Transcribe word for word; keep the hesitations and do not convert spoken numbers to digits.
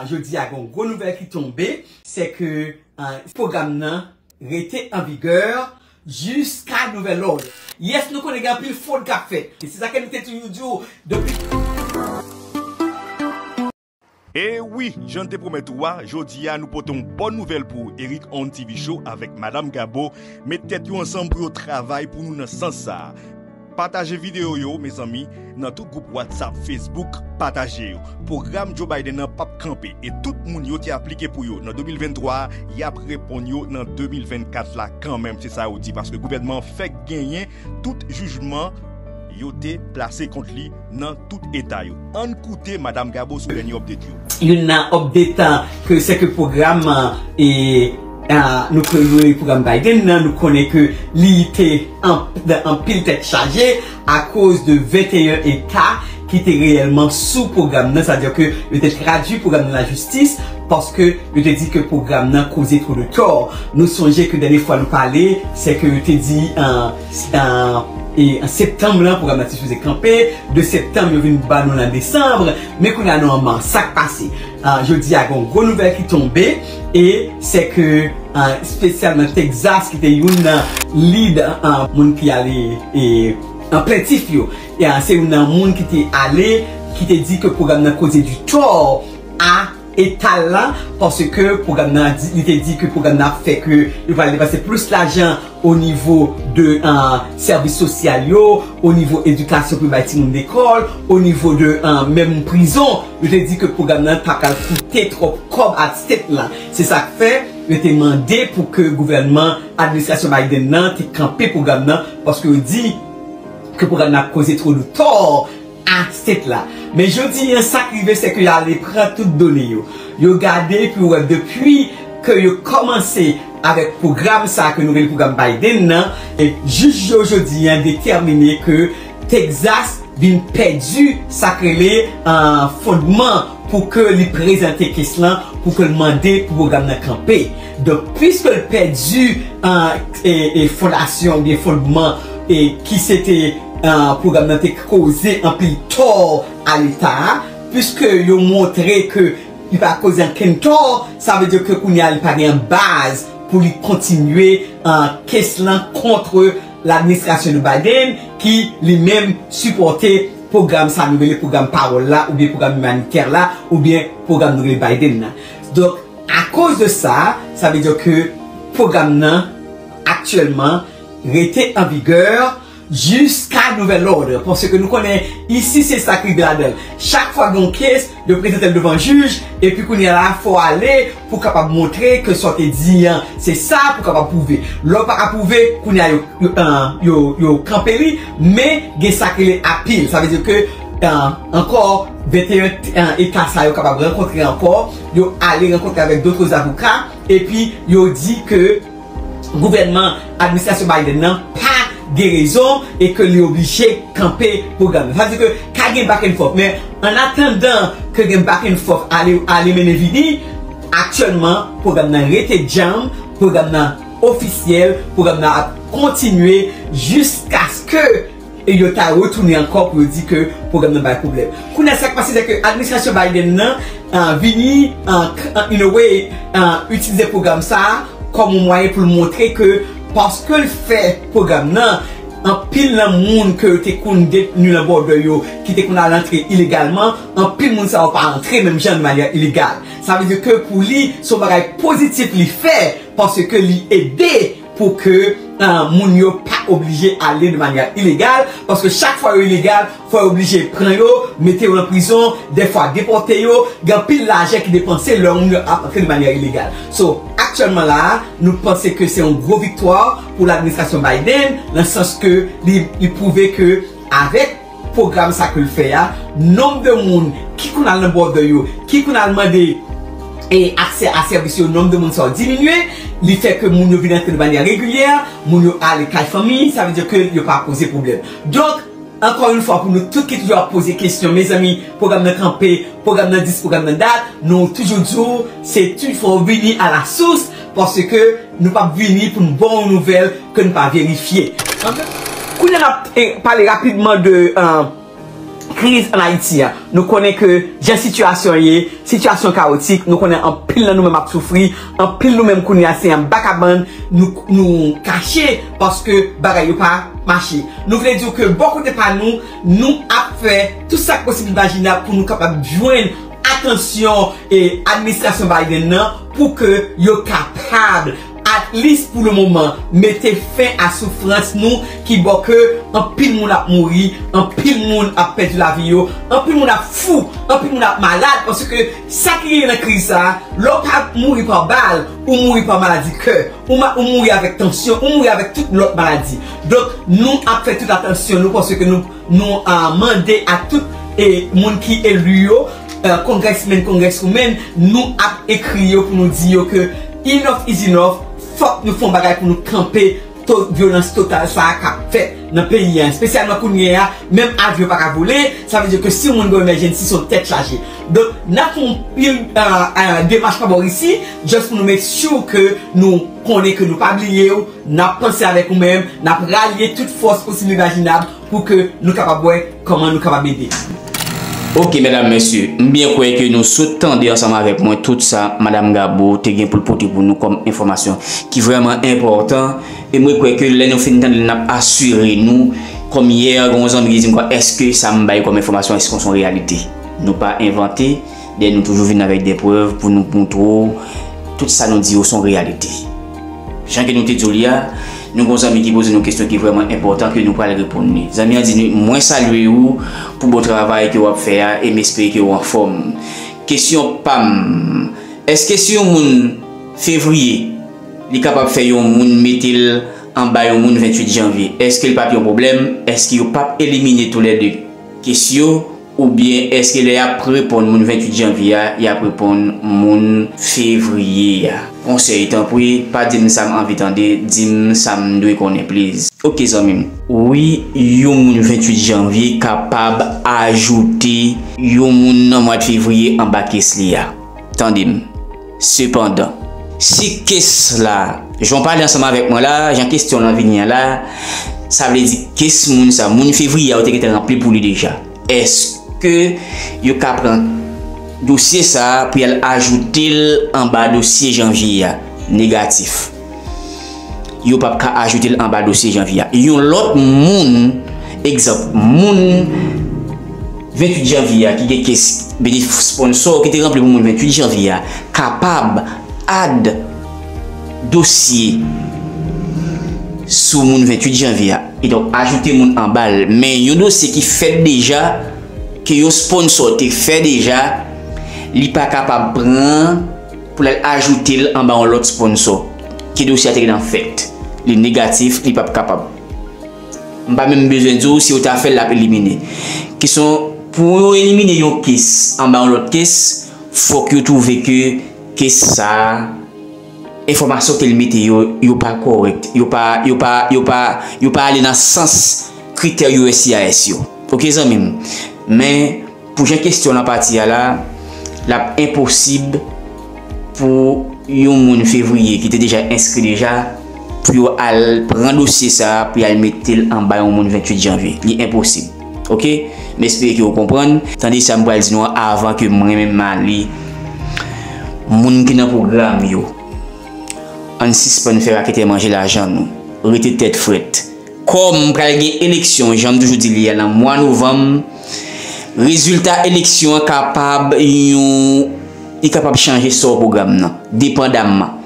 Jodi a gen yon gwo nouvèl ki tonbe, se ke, euh, pwogram nan rete an vigè jiska nouvèl òd. Yes, nou konnen gen anpil fwod k ap fèt. E se sa ke nou te toujou di w depi. E wi, jan n te pwomèt ou a, jodi a nou pote yon bòn nouvèl pou ou. Eric on T V Show avèk Madam Gabo met tèt yo ansanm pou yo travay pou nou nan sans sa a. Pataje videyo yo, mezanmi, nan tout gwoup WhatsApp, Facebook, pataje yo. Pwogram Joe Biden nan p ap kanpe, e tout moun yo te aplike pou yo nan de mil venntwa a, y ap reponn yo nan de mil vennkat la kanmenm, se sa yo di, paske gouvènman an fèk genyen tout jijman yo te plase kont li nan tout eta yo. Ann koute Madam Gabo sou dènye update yo. Youn nan update, ah, ke se ke pwogram, ah, e, ah, nou ke nou rele pwogram Biden nan, nou konnen ke li te an, anpil tèt chaje akoz de venteyen eta ki te reyèlman sou pwogram nan, sa di ke yo te tradui pwogram nan lajistis, paske yo te di ke pwogram nan koze two de tò. Nou sonje ke dènye fwa nou pale, se ke yo te di, an, an, e, an septanm lan, pwogram nan te sipoze kanpe, de septanm, yo vin ba nou l an desanm, men kounye a nou an mas. Sa k pase? Ah, jodi a, gen yon gwo nouvèl ki tonbe, e se ke, ah, espesyalman Texas, ki te youn nan lead, ah, moun ki ale, e, an plentif yo, e, ah, se youn nan moun ki te ale, ki te di ke pwogram nan koze di tò a eta l la, paske pwogram nan di, li te di ke pwogram nan ap fè ke yo pral depanse plis lajan o nivo de, ah, sèvis sosyal yo, o nivo edikasyon pou bay timoun lekòl, o nivo de, ah, menm prizon. Yo te di ke pwogram nan pa pral koute twòp kòb a state la. Se sa k fè yo te mande pou ke gouvènman, administrasyon Biden nan te kanpe pwogram nan, paske yo di ke pwogram nan ap koze two de tò a state la. Men jodi a, sa k rive, se ke yo ale pran tout done yo. Yo gade pou yo wè depi ke yo kòmanse avèk pwogram sa ke nou rele pwogram Biden nan, e jij yo jodi a detèmine ke Texas vin pèdi sa k rele, ah, fondman pou ke li prezante kes lan, pou ke l mande pou pwogram nan kanpe. Donk, piske l pèdi, ah, e, e fondasyon oubyen fondman, e ki se te, ah, pwogram nan te koze anpil tò a leta a, piske yo montre ke li pa koze ankenn tò, sa vle di ke kounye a li pa gen baz pou li kontinye, ah, kes lan kont ladministrasyon de Biden ki li menm sipòte pwogram sa nou rele pwogram pawòl la, oubyen pwogram imanitè la, oubyen pwogram nou rele Biden nan. Donk, akoz de sa, sa vle di ke pwogram nan aktyèlman rete an vigè jiska nouvèl òd. Paske nou konnen isi se sa k rive ladan l. Chak fwa gen yon kes, yo prezante l devan jij, epi kounye a la, fò w ale pou w kapab montre ke sa w te di an, se sa pou w kapab pwouve. Lè w pa ka pwouve, kounye a yo, yo, ah, yo, yo kanpe li, men gen sa k rele apil. Sa vle di ke, ah, ankò, venteyen, ah, eta sa yo kapab rankontre ankò, yo ale rankontre avèk dòt avoka, epi yo di ke gouvènman, administrasyon Biden nan pa gen rezon e ke li oblije kanpe pwogram nan. Sa vle di ke ka gen back and forth, men an atandan ke gen back and forth ale, ale mennen vini, aktyèlman, pwogram nan rete djanm, pwogram nan ofisyèl, pwogram nan ap kontinye jiskaske e yo ta retounen ankò pou yo di ke pwogram nan bay pwoblèm. Kounye a, sa k pase, se ke administrasyon Biden nan, ah, vini, ah, k-, ah, in a way, ah, itilize pwogram sa a kòm yon mwayen pou l montre ke paske l fè pwogram nan, anpil nan moun ke yo te konn detni nan bòdè yo, ki te konn al antre ilegalman, anpil moun sa yo pa antre menm jan de manyè ilegal. Sa vle di ke pou li, se yon bagay pozitif li fè, paske li ede pou ke, ah, moun yo pa oblije ale de manyè ilegal, paske chak fwa yo ilegal, fò yo oblije pran yo, mete yo nan prizon, dèfwa depòte yo, gen anpil lajan ki depanse lè moun yo ap antre de manyè ilegal. So, aktyèlman la a, nou panse ke se yon gwo viktwa pou ladministrasyon Biden, nan sans ke li, li pwouve ke avèk pwogram sa ke l fè a, nonb de moun ki konn al nan bòdè yo, ki konn al mande e aksè a sèvis yo, nonb de moun sa yo diminye, li fè ke moun yo vin antre de manyè regilyè, moun yo ale kay fanmi, sa vle di ke yo pa poze pwoblèm. Donk, ankò yon fwa, pou nou tout ki toujou ap poze kesyon, mezanmi, pwogram nan kanpe, pwogram nan dis, pwogram nan dat, nou toujou di w, se toujou fò w vini a la sous, paske nou p ap vini pou n ba w yon nouvèl ke n pa verifye. Kounye a n ap, eh, pale rapidman de, eh, kriz ann Ayiti a. Nou konnen ke jan sitiyasyon ye, sitiyasyon kawotik, nou konnen anpil nan nou menm ap soufri, anpil nou menm kounye a se anba kabann nou, nou kache paske bagay yo pa mache. Nou vle di w ke bò kote pa nou, nou ap fè tout sa k posib imajinab pou nou kapab jwenn atansyon e administrasyon Biden nan pou ke yo kapab at least pou le moman, mete fen a soufrans nou ki bò ke anpil moun ap mouri, anpil moun ap pèdi lavi yo, anpil moun ap fou, anpil moun ap malad, paske sa ki genyen nan kriz sa a, lè w pa mouri pa bal, ou mouri pa maladi kè, ou, ma, ou mouri avèk tansyon, ou mouri avèk tout lòt maladi. Donk, nou ap fè tout atansyon nou, paske nou, nou uh, mande a tout e, moun ki eli yo, uh, congressmen, congresswomen, nou ap ekri yo pou nou di yo ke enough is enough, fòk nou fè yon bagay pou nou kanpe to, vyolans total sa a k ap fèt nan peyi a, espesyalman kounye a, menm avyon pa ka vole, sa vle di ke si yon moun gen yon emèjensi, se yon tèt chaje. Donk, n ap fè yon pil uh, uh, demach pa bò isi, just pou nou make sure ke nou konnen ke nou pa bliye w, n ap panse avèk ou menm, n ap ralye tout fòs posib imajinab pou ke nou kapab wè kòman nou kapab ede. Ok, medam, mesye, m byen kwè ke nou sot tande ansanm avèk mwen tout sa Madam Gabo te gen pou l pote pou nou kòm enfòmasyon ki vrèman enpòtan. E mwen kwè ke lè nou fin tande l, n ap asire nou, kòm yè, gen yon zanmi ki di m, èske sa m bay kòm enfòmasyon, èske se yon reyalite? Nou pa envante, dèyè nou toujou vin avèk de prèv pou nou montre w tout sa nou di yo se yon reyalite. Jan ke nou te di w li a, nou gen yon zanmi ki poze nou kesyon ki vrèman enpòtan ke nou pral reponn li. Zanmi an di nou, mwen salye ou pou bon travay ke w ap fè a e m espere ke w anfòm. Kesyon pa m, èske si yon moun fevriye, li kapab fè yon moun mete l anba yon moun venntuit janvye, èske l p ap yon pwoblèm? Èske yo p ap elimine toulède kes yo? Oubyen èske lè y ap reponn moun venntuit janvye a, y ap reponn moun fevriye a? Konsèy, tanpri, pa di m sa m anvi tande, di m sa m dwe konnen, please. Ok, zanmi m. Wi, yon moun venntuit janvye kapab ajoute yon moun nan mwa fevriye anba kes li a. Tande m. Sepandan, si kes la, jan w pale ansanm avèk mwen la, jan kesyon lan vini an la, sa vle di kes moun sa, moun fevriye a, ou te gentan ranpli pou li deja. Èske yo ka pran dosye sa a pou y al ajoute l anba dosye janvye a? Negatif. Yo p ap ka ajoute l anba dosye janvye a. Yon lòt moun, egzanp, moun venntuit janvye a ki gen kes benefis sponsò ki te ranpli pou moun venntuit janvye a, kapab add dosye sou moun venntuit janvye a. E donk, ajoute moun anba l. Men yon dosye ki fèt deja, ke yon sponsò te fè deja, li pa kapab pran pou l al ajoute l anba yon lòt sponsò ke dosye a te gentan fèt. Li negatif, li p ap kapab. M pa menm bezwen di w si yo ta fè l, l ap elimine. Kesyon, pou yo elimine yon kes anba yon lòt kes, fòk yo twouve ke kes sa a, enfòmasyon ke l mete yo, yo pa kòrèk, yo pa, yo pa, yo pa, yo pa ale nan sans kritè U S C I S yo. Ok, zanmi m? Men, pou jan kesyon lan pati a la, l ap enposib pou yon moun fevriye ki te deja enskri deja, pou yo al pran dosye sa a, pou y al mete l anba yon moun venntuit janvye. Li enposib. Ok? M espere ke w konprann. Tande sa m pral di nou an avan ke mwen menm m ale. Moun ki nan pwogram yo, ann sispann fè raketè manje lajan nou. Rete tèt frèt. Kòm pral gen eleksyon, jan m toujou di li a, nan mwa novanm, rezilta eleksyon an kapab yon, li kapab chanje sò pwogram nan, depandamman.